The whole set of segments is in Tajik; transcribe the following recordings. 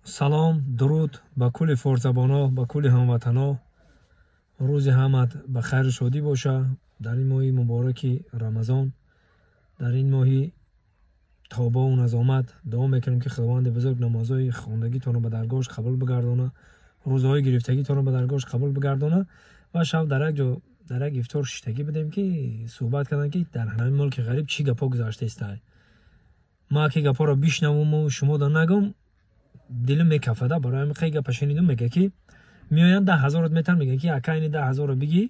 Салом, дуруд ба кулли форсзабоно, ба кулли ҳамватано. Рӯзи ҳамат ба хайру шодӣ боша. Дар ин моҳи мубораки Рамазон, дар ин моҳи тобову назомат дуо мекунем, ки Худованди бузург намозҳои хондагитонро ба даргоҳаш қабул бигардона, рӯзаҳои гирифтагитонро ба даргоҳаш қабул бигардона. Ва шаб дар як ҷо дар як ифтор шиштагӣ будем, ки суҳбат карданд, ки дар ҳамин мулки ғариб чӣ гапҳо гузаштаистай. Ма ки гапҳоро бишнавуму шумо да нагум, дилим мекафада. Барои ҳамин хеле гапа шунидум. Мега, ки меоянд, 10 0-от метан, мегӯянд, ки ака, ини 10 0-ро бигӣ,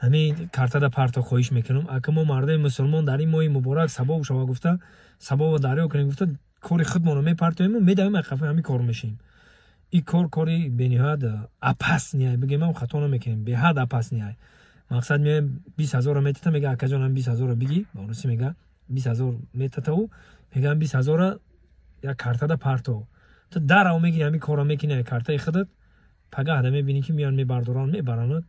ҳамин картада парто, хоҳиш мекунам. Ака, мо мардуми мусулмон дар ин моҳи муборак савоб шава гуфта, савобо дарё кунем гуфта, кори худмонро мепартоему медавем, қафои ҳамин кор мешем. Ин кор кори бениҳоят опасный бигем, хато намекунем, беҳад опасный. Мақсад, меоем, 20 0-ро метата, мега: «Акаҷон, ҳам 20 0-ро бигӣ». Ба русӣ мега, 20 000 метатаву мегӯям, 20 0-ра як картада парто. Ту дарав мегири, ҳамин корро мекунӣ, картаи худат. Пагаҳда мебинӣ, ки меоян, мебардоранд, мебаранад,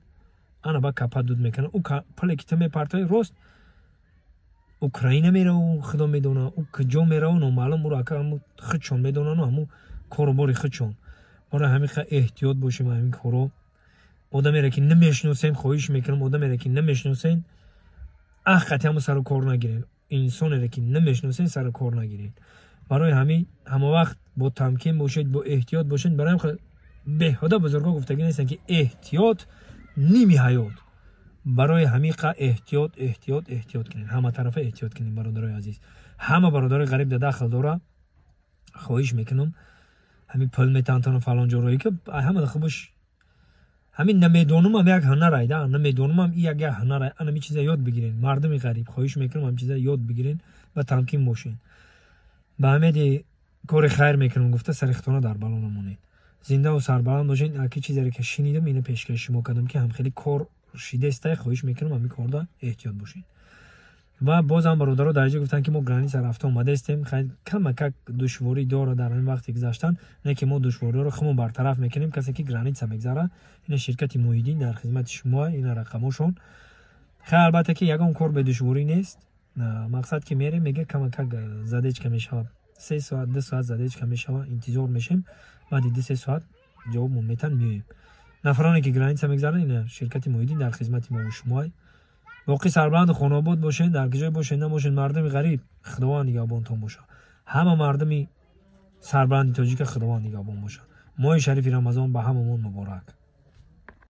ана ба капа дуд мекунад. Ӯ пуле ки ту мепартои, рост Украина мераву, худо медона, ӯ куҷо мераву, номаълум. Ӯро ака ҳаму худшон медонану ҳаму кору бори худшон. Барои ҳамин ха эҳтиёт бошем ҳамин коро. Одамере ки намешиносем, хоҳиш мекунам, одамере ки намешиносем, ах қати ҳаму сару кор нагирем. Инсонере ки намешиносем, сару кор нагирем. Барои ҳамин ҳама вақт бо тамкин бошед, бо эҳтиёт бошед. Барои беҳуда бузургҳо гуфтагӣ нестанд, ки эҳтиёт ними ҳаёт. Барои ҳамин қа эҳтиёт, эҳтиёт, эҳтиёт кунед, ҳаматарафа эҳтиёт кунед, бародарои азиз. Ҳама бародарои ғариб да дахл дора, хоҳиш мекунам. Ҳамин пул метаҳантону фалон ҷороӣ, ки ҳама хубаш ҳамин намедонумам як ҳунарай да, намедонумам як ҳунарай. Ана чиза ёд бигирен, мардуми ғариб, хоҳиш мекунам, ҳам чиза ёд бигирен ва тамкин бошен. Ба ҳамеди кори хайр мекунам гуфта, сари хитона дар бало намонед. Зиндаву сарбаланд бошед. Аки чизере ки шинидам, ина пешкаши шумо кардам, ки ҳам хеле кор шидестай. Хоҳиш мекунам, ҳамин корда эҳтиёт бошед. Ва бозам бародаро дар ҷо гуфтанд, ки мо граница рафта омадаистем, камакак душворӣ дорад дар ҳамин вақти гузаштан, не ки мо душвориҳоро худмон бартараф мекунем. Касе ки граница мегзара, ина ширкати Муҳиддин дар хизмати шумо, ина рақамошон. Хай, албатта, ки ягон кор бедушворӣ нест. Мақсад, ки мерем, мега, камакак задержка мешавад, 3 соат, 2 соат задержка мешавад, интизор мешем, баъди 2-3 соат ҷавобмон метан, меоем. Нафароне ки граница мегзаранд, ина ширкати Муҳиддин дар хизмати мову шумоай. Боқӣ сарбаланду хонаобод бошед, дар киҷое бошед, набошед, мардуми ғариб, Худованд нигаҳбонтон бошад. Ҳама мардуми сарбаланди тоҷика Худованд нигаҳбон бошад. Моҳи шарифи Рамазон ба ҳамамон муборак.